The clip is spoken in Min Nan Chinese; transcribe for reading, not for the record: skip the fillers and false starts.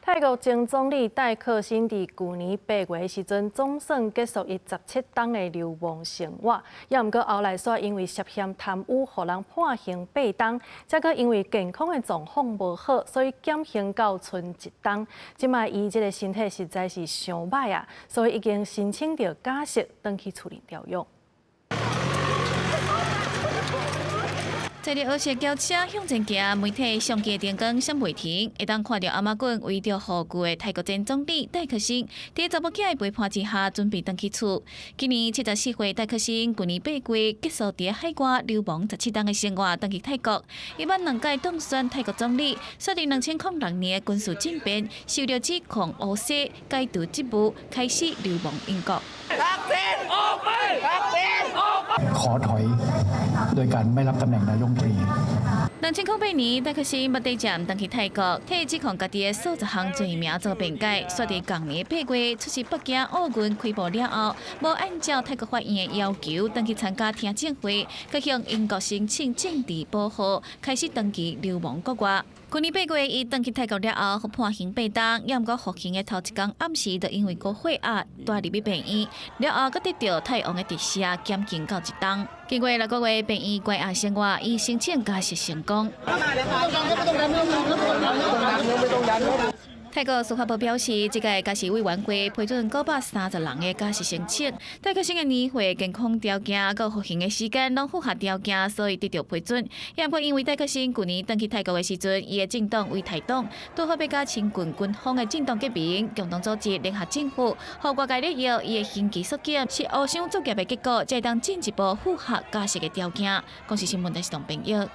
泰國前總理戴克辛佇舊年8月的時陣，總算結束伊17冬的流亡生活。也毋過後來煞因為涉嫌貪污，予人判刑八冬，再閣因為健康的狀況無好，所以減刑到賰一冬。這擺伊這个身體實在是傷䆀啊，所以已經申請著假釋，轉去厝裡療養。坐佇黑色轎車向前行，媒體相機的燈光閃袂停，會當看著頷仔棍圍著護具的泰國前總理戴克辛，佇查某囝的陪伴之下，準備轉去厝。今年74歲戴克辛，舊年8月結束佇海外流亡17冬的生活，轉去泰國。伊捌兩屆當選泰國總理，煞佇2006年的軍事政變，受著指控烏西解除職務，開始流亡英國。 ขอถอยโดยการไม่รับตำแหน่งนายกรัฐมนตรี 2008年，戴克辛捌短暫轉去泰國，替指控家己的數十項罪名做辯解。煞佇仝年8月出席北京奧運開幕了後，無按照泰國法院的要求，轉去參加聽證會，閣向英國申請政治保護，開始長期流亡國外。去年8月，伊轉去泰國了後，予判刑八冬，也毋過服刑的頭一工暗時，就因為高血壓帶入去病院，了後閣得著泰王的特赦，減刑到一冬。經過6個月病院關押生活，伊申請假釋成功。泰國司法部表示，這屆假釋委員會批准930人的假釋申請。戴克辛的年歲、健康條件、佮服刑的時間攏符合條件，所以得著批准。也毋過因為戴克辛舊年轉去泰國的時陣，伊的政黨為泰黨，拄好欲佮親近軍方的政黨結盟，共同組織聯合政府，予外界咧臆伊的刑期縮減是烏箱作業的結果，才會當進一步符合假釋的條件。公視新聞台是董編譯。